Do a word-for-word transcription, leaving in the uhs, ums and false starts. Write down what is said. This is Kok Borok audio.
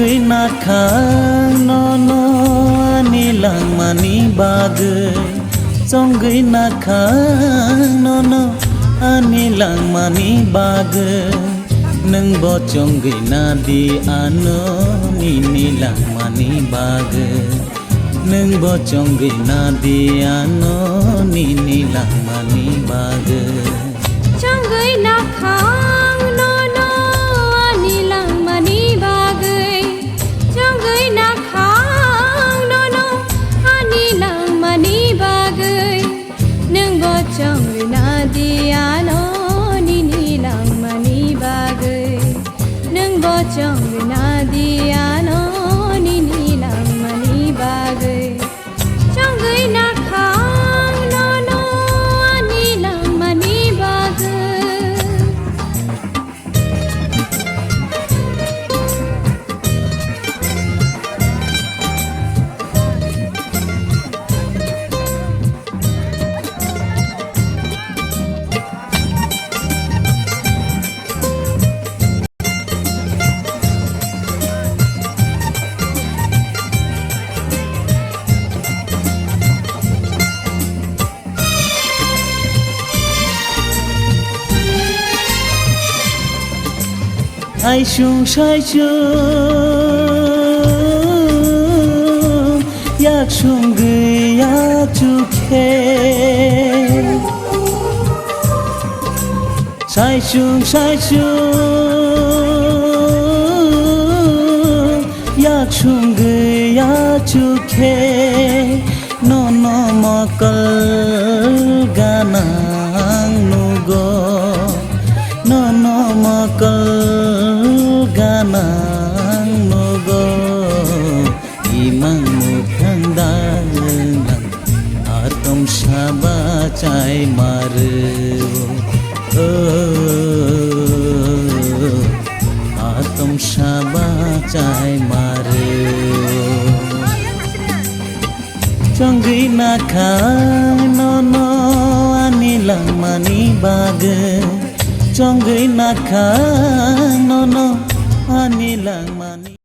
Chongwi nakhang nono ani langmani bagwi, chongwi nakhang nono ani langmani bagwi, nwngbo chongwi nadi ano nini langmani bagwi, nwngbo chongwi nadi ano nini langmani bagwi. Chongwi nakhang nono ani langmani bagwi. Chongwi nakhang nono ani langmani bagwi. Nwngbo chongwi nadi ano nini langmani bagwi. Nwngbo chongwi nadi ano nini langmani bagwi. Chongwi nakhang nono ani langmani bagwi. Saisung saisung yak sungwi ya chukhe. Saisung saisung yak sungwi ya chukhe, nono mokol ganang nugo, nono mokol ganang nugo. Imang mukhang dang atom saba chai maru. Oh, atom saba chai maru. Chongwi nakhang nono ani langmani bagwi. Chongwi nakhang nono ani lang